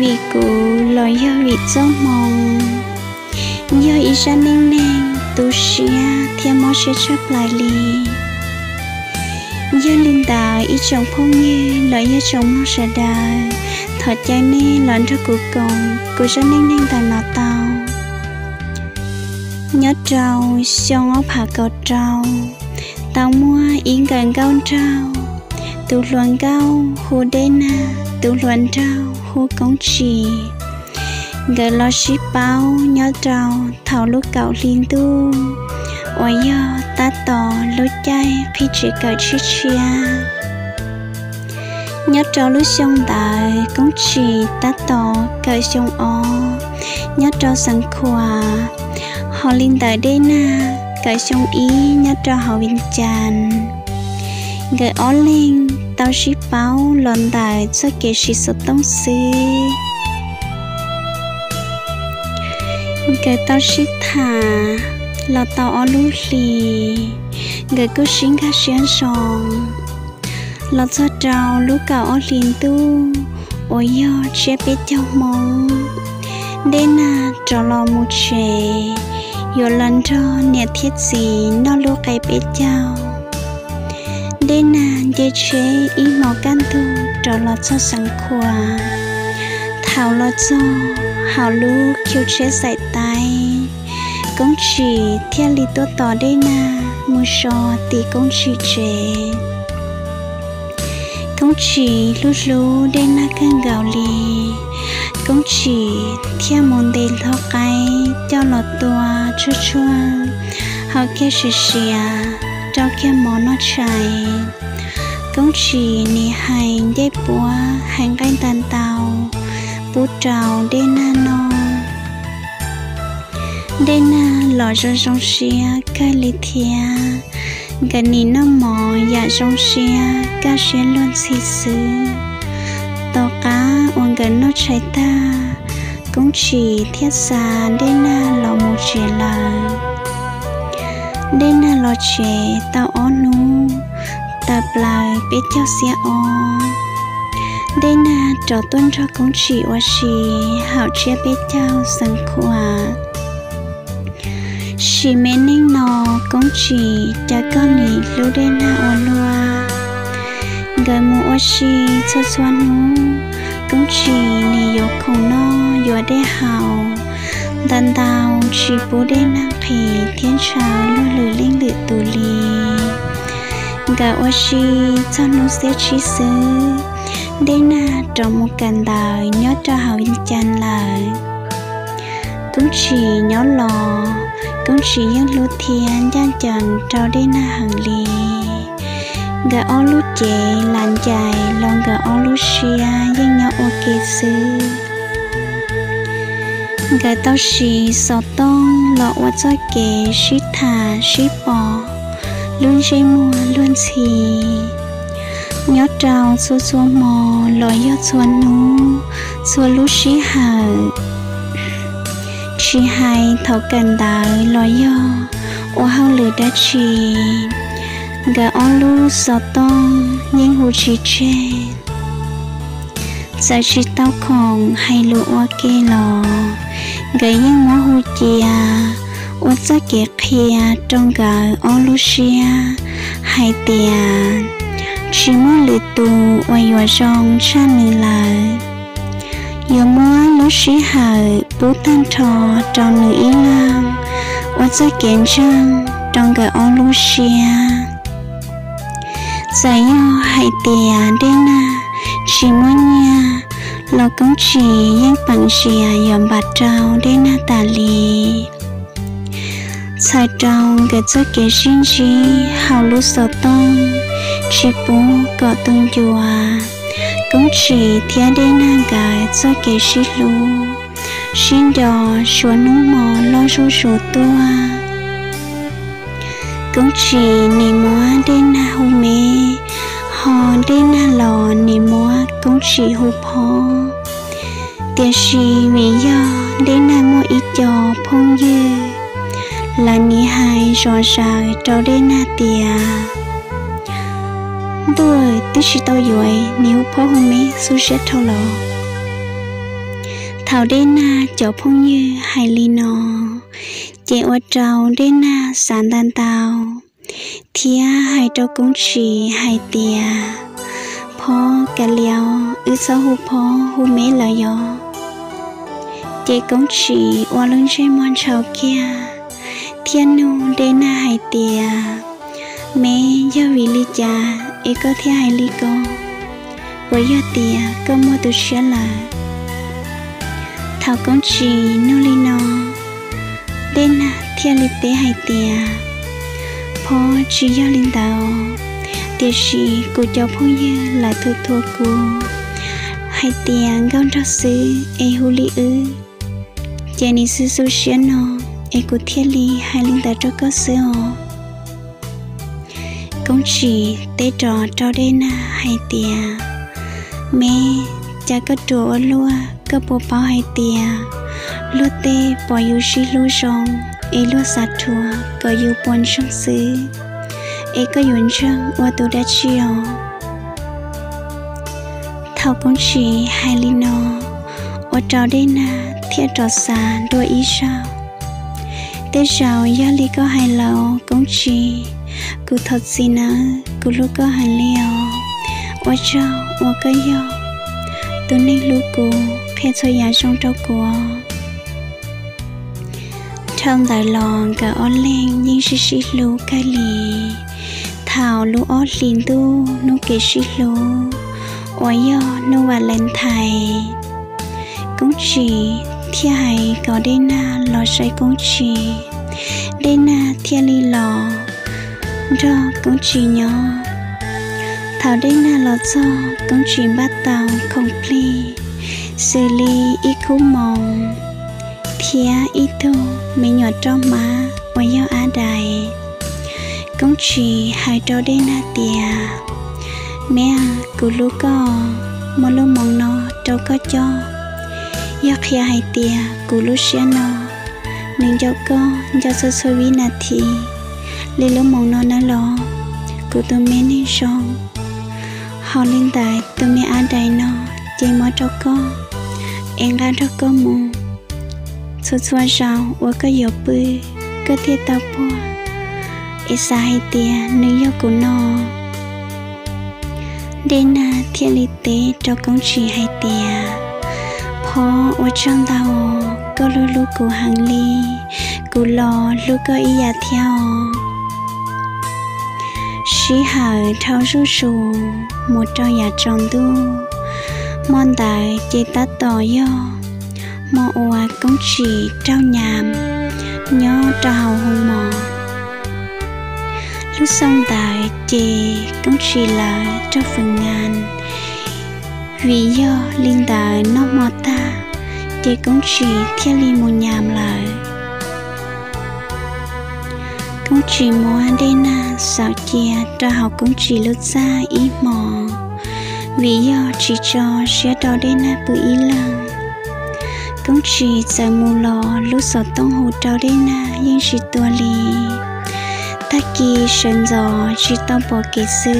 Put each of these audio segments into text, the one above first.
Vim kuv los yog vim txoj hmoo, yog ib zaj neej neeg tu siab thiab mob siab tshaj plaws li. Yog li ntawd ib tsoom phooj ywg los yog tsoom mloog sawv daws, thov caw nej los nrog kuv koom kuv zaj neej neeg ntawm no tau. Nyob rau xyoo ob phav kaum rau, tau muaj ib nkawm nkauj nraug, tus hluas nkauj hu Dej Nag, tus hluas nraug hu Koob Tsim. Nkawd los sib paub nyob rau thaum lub kaum hli ntuj uas yog tab tom lub caij qhib tsev kawm tshiab tshiab. Nyob rau lub xyoo ntawd Koob Tsim tab tom kawm xyoo ob nyob rau xeev Khuam, ho li ntawm Dej Nag kawm xyoo ib nyob rau hauv Vias Cas. Nkawd ob leeg tau sib paub los ntawm txoj kev siv xov tooj xwb. Nkawd tau sib tham los tau ob lub hlis, nkawd kuj sib nkag siab zoo. Los txog rau lub kaum ob hlis ntuj uas yog tsiab peb caug Hmoob, Dej Nag rov los mus tsev, yuav los nrog niam thiab txiv noj lub qe peb caug. Dej Nag nce tsheb ib hmos kaj ntug rov los txog xeev Khuam. Thaum los txog hauv lub khiu tsheb xaim taib, Koob Tsim thiaj li tuaj tos Dej Nag mus so tim Koob Tsim tsev. Koob Tsim hlub hlub Dej Nag kawg nkaus li. Koob Tsim thiaj mus ntes hlo qaib coj los tua tsuag tsuag, hau kiag siav siav, rau kiag mov noj tshais. Koob Tsim nim hais ncej puab hais nqaij nta ntau pub rau Dej Nag noj. Dej Nag los zoo zoo siab kawg li thiab. Nkawd nim noj mov yam zoo siab kaj siab luag ntxhi xwb. Tom qab uas nkawd noj tshais tag, Koob Tsim thiaj xa Dej Nag los mus tsev lawm. Dej Nag los tsev tau ob hnub, tawm plaws peb caug xiab ob, Dej Nag rov tuaj nrog Koob Tsim ua si hauv tsiab peb caug xeev Khuam. Sim me neej no Koob Tsim cav koj nim hlub Dej Nag ua luaj. Nkawd mus ua si txhua txhua hnub, Koob Tsim nim yuav khoom noj yuav dej haus, ntau ntau tsis pub Dej Nag nqhis thiab ntshaw luag lwm leej lwm tus li. Nkawd ua si txog hnub xiab tsib xwb, Dej Nag rov mus kawm ntawv nyob rau hauv Vias Cas lawm. Koob Tsim nyob los, Koob Tsim yeej hlub thiab ncaj ncees rau Dej Nag heev li. Nkawd ob lub cev lam ncais los nkawd ob lub siab yeej nyob ua ke xwb. Nkawd tau siv xov tooj los ua txoj kev sib tham sib pom lub ntsej muag luag ntxhi. Nyob rau txhua txhua hmo los yog txhua hnub txhua lub sij hawm, tsis hais thaum kawm ntawv los yog ua hauj lwm dab tsi, nkawd ob lub xov tooj yeej hu tsis tseg. Txawm tsis tau khoom hais lus ua ke los nkawd yeej muab hu cia ua txoj kev qhia rau nkawd ob lub siab hais tias tsis muaj lwm tus uas yuav zoo tshaj nws lawm. Yuav muab lub sij hawm pub tag nrho rau nws ib leeg ua txoj kev ntseeg rau nkawd ob lub siab. Txawm yog hais tias Dej Nag tsis muaj nyiaj los Koob Tsim yeej peem tsias yuav npam rau Dej Nag tas li. Txhawm rau nkawd txoj kev sib ntsib hauv lub xov tooj tsis pub kom tu ncua, Koob Tsim thiab Dej Nag nkawd txoj kev sib hlub sib nco suav hnub hmo loj zuj zus tuaj. Koob Tsim nim muab Dej Nag hu me, ho Dej Nag los nim muab Koob Tsim hu phob. Tiam sis vim yog Dej Nag muaj ib co phooj ywg, lawv nim hais zom zaws rau Dej Nag tias, ntuj, twb tsis tau yuav nim hu phob hu me xub siab dhau los. Thaum Dej Nag cov phooj ywg hais li no, ces ua rau Dej Nag xav ntau ntau thiab hais rau Koob Tsis hais tias, Phob, kav liam, wb txhob hu Phob, hu Meb lawm yog. Ces Koob Tsis ua lub ntsej muag ntshaus kiag thiab nug Dej Nag hais tias, Meb, yog vim li cas es koj thiaj hais li ko? Puas yog tias koj muaj tus tshiab lawm? Thaum Koob Tsis nug li no, Dej Nag thiaj li teb hais tias, Phob, tsis yog li ntawd, tiam sis kuv cov phooj ywg lawv thuam thuam kuv hais tias Nkauj Nraug xwb es hu li wb, ces nws xwb xu siab no es kuv thiaj li hais li ntawd rau koj xwb os. Koob Tsis teb rov rau Dej Nag hais tias, Meb, cas koj ruam ua luaj, koj puas paub hais tias luag tej pom yus sib hlub zoo es luag xav rhuav kom yus puas ntseeg xwb, es koj yuav ntseeg ua tus dab tsi os? Thaum Koob Tsis hais li no, ua rau Dej Nag thiaj rov xav dua ib zaug. Tej zaum yog li koj hais los Koob Tsis, kuv thov txim nawb, kuv hlub koj heev li os. Ua tsaug uas koj yog tus neeg hlub kuv, qhia txhua yam zoo rau kuv. Dhau ntawd los nkawd ob leeg yeej sib sib hlub kawg li. Thaum lub ob hlis ntuj hnub kev sib hlub uas yog hnub Valentine, Koob Tsis thiaj hais kom Dej Nag los saib Koob Tsis. Dej Nag thiaj li los nrog Koob Tsis nyob. Thaum Dej Nag los txog, Koob Tsis npaj tau khoom plig xws li ib khub moos thiab ib tug me nyuam roj hmab uas yog ab dais. Koob Tsis hais rau Dej Nag tias, Me, kuv hlub koj, muab lub moos no rau koj coj. Yog qhia hais tias kuv lub siab no nws nco koj nco txhua txhua vib nas this li lub moos no nawb los, kuv tus me neeg zoo. Ho li ntawd tus me ab dais no ces muab rau koj es nqa nrog koj mus txhua txhua zaus uas koj yuav pw, koj thiaj tau puag es xav hais tias nws yog kuv no. Dej Nag thiaj li teb rau Koob Tsis hais tias, Phob, ua tsaug ntau, koj hlub hlub kuv heev li, kuv los hlub koj ib yam thiab os. Sij hawm dhau zuj zus mus rau yav tsaus ntuj, hmo ntawd ces tab tom yog hmo uas Koob Tsis raug nyam nyob rau hauv hoo mos. Lub xyoo ntawd ces Koob Tsis lawv raug fwm nyam, vim yog li ntawd noj hmo tag ces Koob Tsis thiaj li mus nyam lawm. Koob Tsis muab Dej Nag xauv cia rau hauv Koob Tsis lub txaj ib hmos, vim yog tsis tso siab rau Dej Nag pw ib leeg. Koob Tsis txawm mus los lub xov tooj hu rau Dej Nag yeej tsis tua li. Tag kis sawv ntxov tsis tau pom kev xwb,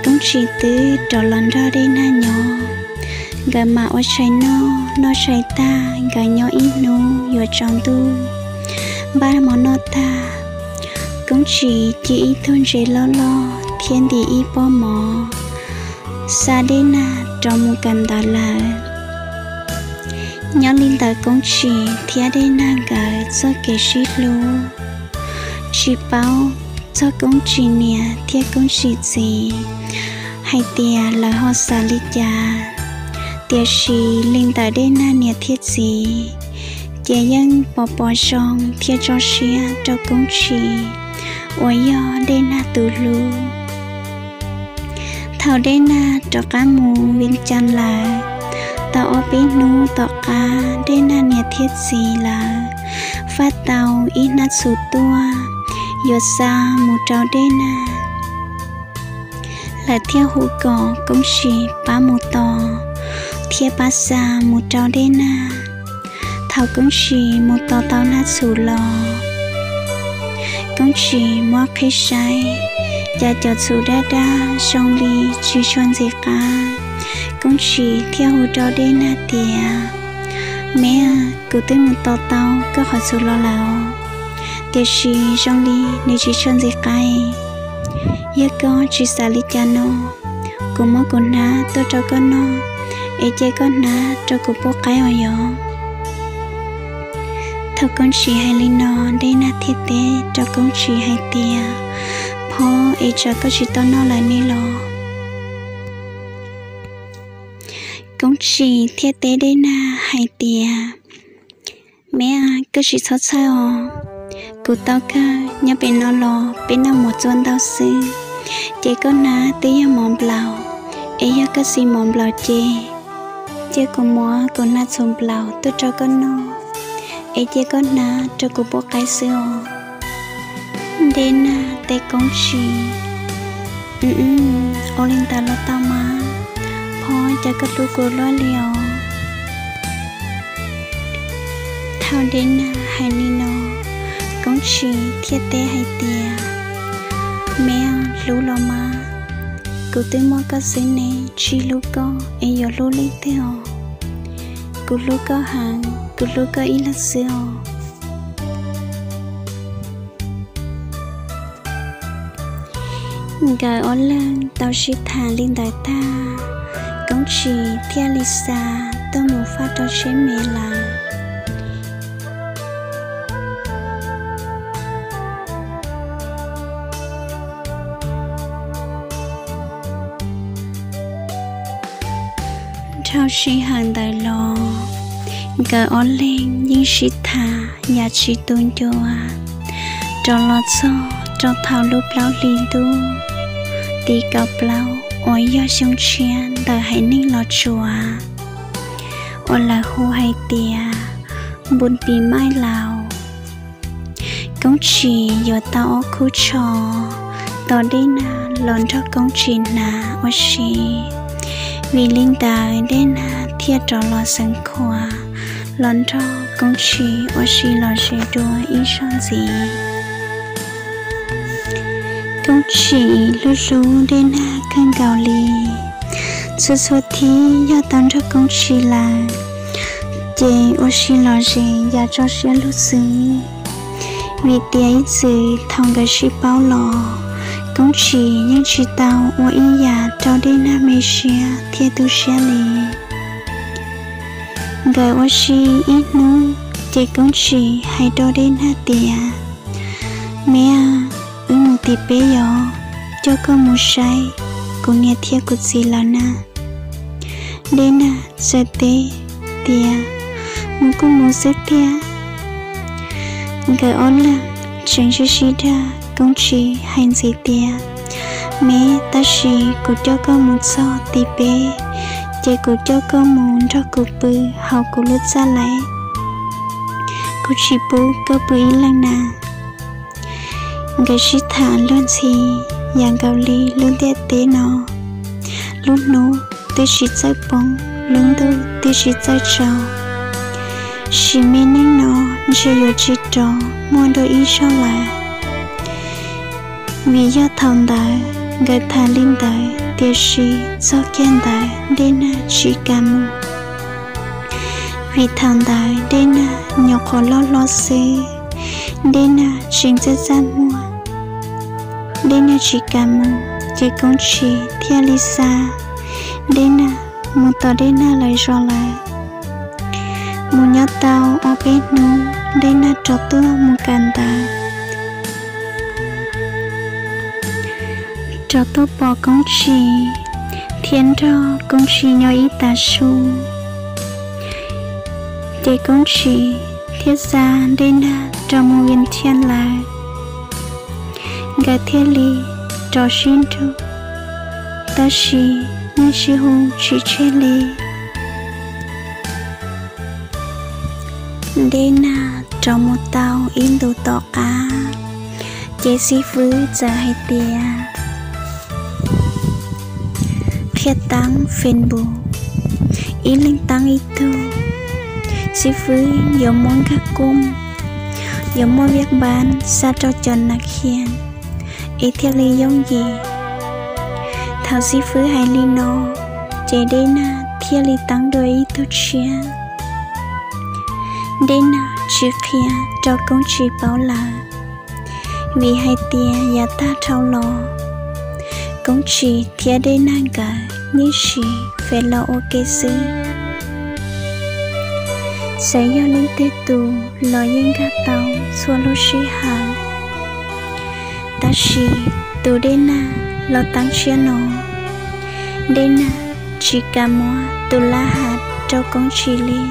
Koob Tsis twb rov los nrog Dej Nag nyob. Nkawd mam ua tshais noj, noj tshais tag nkawd nyob ib hnub yuav tsaus ntuj. Npaj hmo noj tag, Koob Tsis cia ib tug ntses loj loj thiab ntim ib pob mov xa Dej Nag rov mus kawm ntawv lawm. Nyob li ntawd Koob Tsis thiab Dej Nag nkawd txoj kev sib hlub tsis paub txog Koob Tsis niam thiab Koob Tsis txiv hais tias lawv ho xav li cas. Tiam sis li ntawm Dej Nag niam thiab txiv ces yeej pom pom zoo thiab tso siab rau Koob Tsis uas yog Dej Nag tus hlub. Thaum Dej Nag rov qab mus Vias Cas lawm, tau ob peb hnub tom qab Dej Nag niam thiab txiv lawv faj tau ib hnab txhuv tuaj yuav xa mus rau Dej Nag. Lawv thiaj hu kom Koob Tsis pab mus tos thiab pab xa mus rau Dej Nag. Thaum Koob Tsis mus tos tau hnab txhuv los, Koob Tsis muab qhib saib, cas cov txhuv dab dab zoo li tsis tshua ntxim qab. Koob Tsis thiaj hu rau Dej Nag tias, Me, kuv twb mus tos tau koj qhov txhuv los lawm os, tiam sis zoo li nws tsis tshua ntxim qab. Yog koj tsis xav li cas no, kuv muab kuv hnab tuaj rau koj noj, es cia koj hnab rau kuv pub qaib os yog. Thaum Koob Tsis hais li no, Dej Nag thiaj teb rau Koob Tsis hais tias, Phov, es tsam koj tsis tau noj lawm ne los? Koob Tsis thiaj teb Dej Nag hais tias, Me, koj tsis txhob txhawj os, kuv tau kawg nyob pem no los peb noj mov txua ntau xwb, ces koj hnab twb yog mov nplaum, es yog koj xis mov nplaum ces cia kuv muab kuv hnab txhuv nplaum tuaj rau koj noj, es cia koj hnab rau kuv pub qaib xwb os. Dej Nag teb Koob Tsis, Ua li ntawd los tau mas, Phov, cas koj hlub kuv luaj li os. Thaum Dej Nag hais li no, Koob Tsis thiaj teb hais tias, Me, hlub los mas, kuv twb muaj koj xwb ne, tsis hlub koj es yuav hlub leej twg os? Kuv hlub koj heev, kuv hlub koj ib leeg xwb os. Nkawd ob leeg tau sib tham li ntawd tag, Koob Tsis thiaj li xa tuaj mus faj rau tsheb me lawm. Dhau sij hawm ntawd los, nkawd ob leeg yeej sib tham yam tsis tu ncua, rov los txog rau thaum lub plaub hlis ntuj tim kaum plaub uas yog xyoo tshiab ntawm haiv neeg Los Tsuas, uas lawv hu hais tias Npun Pis Maij Laus. Koob Tsis yuav tau ob khub tsho, tos Dej Nag los nrog Koob Tsis hnav ua si. Vim li ntawd Dej Nag thiaj rov los Xeev Khuam los nrog Koob Tsis ua si lom zem dua ib zaug ntxiv. Koob Tsis hlub hlub Dej Nag kawg nkaus li. Txhua txhua thib yog tau nrog Koob Tsis lawm, ces ua si lom zem yam tso siab lug xwb. Vim tias ib txwm thaum nkawd sib paub los, Koob Tsis yeej tsis tau ua ib yam rau Dej Nag me siab thiab tu siab li. Nkawd ua si ib hnub, ces Koob Tsis hais rau Dej Nag tias, Me, wb mus tim peb yos, coj koj mus saib kuv niam thiab kuv txiv lawv na. Dej Nag txawm teb tias, Mus kuj mus xwb tiag. Nkawd ob leeg tseem sib sib dag, Koob Tsis hais ntxiv tias, Me, tab sis kuv coj koj mus txog tim peb, ces kuv coj koj mus nrog kuv pw hauv kuv lub txaj lais, kuv tsis pub koj pw ib leeg na. Nkawd sib tham luag ntxhi yam nkaus li lub ntiaj teb no, lub hnub twb tsis txawj poob, lub ntuj twb tsis txawj tsaus. Sim me neej no ntshe yuav tsis rov muaj dua ib zaug lawm. Vim yog thaum ntawd nkawd tham li ntawd, tiam sis txog kiag ntawd Dej Nag tsis kam mus. Vim thaum ntawd Dej Nag nyuam qhuav loj hlob xwb, Dej Nag tseem txaj txaj muag, Dej Nag tsis kam mus, ces Koob Tsis thiaj li xa Dej Nag mus tom Dej Nag lawv zos lawm. Mus nyob tau ob peb hnub, Dej Nag rov tuaj mus kawm ntawv, rov tuaj pom Koob Tsis thiab nrog Koob Tsis nyob ib tag su. Ces Koob Tsis thiaj xa Dej Nag rov mus Vias Thiaj lawm. Nkawd thiaj li rov sib nrug, tab sis yeej sib hu tsis tseg li. Dej Nag rov mus tau ib ntus tom qab, ces xib fwb txawm hais tias qhia teeb Facebook, ib leeg teeb ib tug. Xib fwb yuav muab nkag kuj, yuav muaj viaj npab xa rau cov nas khias es thiaj li yooj yim. Thaum xib fwb hais li no, ces Dej Nag thiaj li teeb dua ib tug tshiab. Dej Nag tsis qhia rau Koob Tsis paub lawm, vim hais tias yav tag dhau los, Koob Tsis thiab Dej Nag nkawd yeej tsis fem los ua ke xwb. Txawm yog leej twg tus los yeej nkag tau txhua lub sij hawm, tab sis tus Dej Nag los teeb tshiab no, Dej Nag tsis kam muab tus laj has rau Koob Tsis li.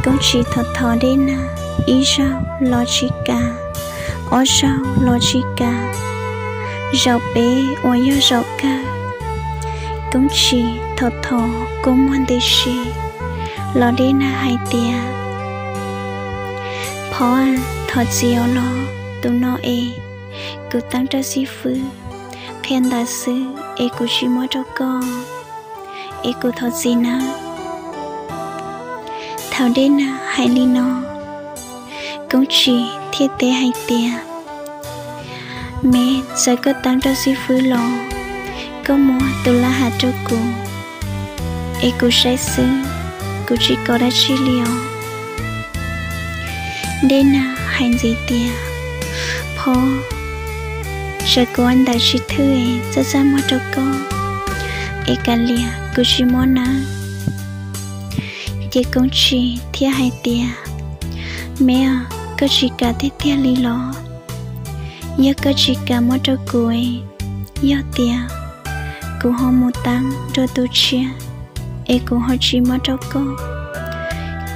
Koob Tsis thov thov Dej Nag ib zaug los tsis kam, ob zaug los tsis kam, zaum peb uas yog zaum kawg, Koob Tsis thov thov kua muag ntws si los Dej Nag hais tias, Phov, thov txim os los, tus no es kuv teeb rau xib fwb qhia ntawd xwb es kuv tsis muab rau koj, es kuv thov txim nawb. Thaum Dej Nag hais li no, Koob Tsis thiaj teb hais tias, Me, txawm koj teeb rau xib fwb los, koj muab tus laj has rau kuv, es kuv saib xwb, kuv tsis kov dab tsi li os. Dej Nag hais ntxiv tias, Phov, txawm kuv ua ntawd tsis thwj es txaj txaj muag rau koj, es kav liam, kuv tsis muab nawb. Ces Koob Tsis thiaj hais tias, Me, koj tsis kam tiag tiag li los? Yog koj tsis kam muab rau kuv, yog tias kuv ho mus teeb dua tus tshiab es kuv ho tsis muab rau koj,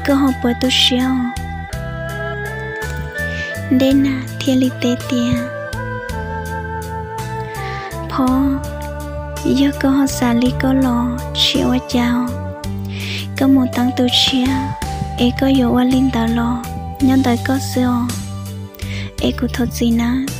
koj ho puas tu siab os? Dej Nag thiaj li teb tias, Phov, yog koj ho xav li koj los tsis ua cas os. Koj mus teeb tus tshiab es koj yuav ua li ntawd los nyob ntawm koj xwb os, es kuv thov txim nawb.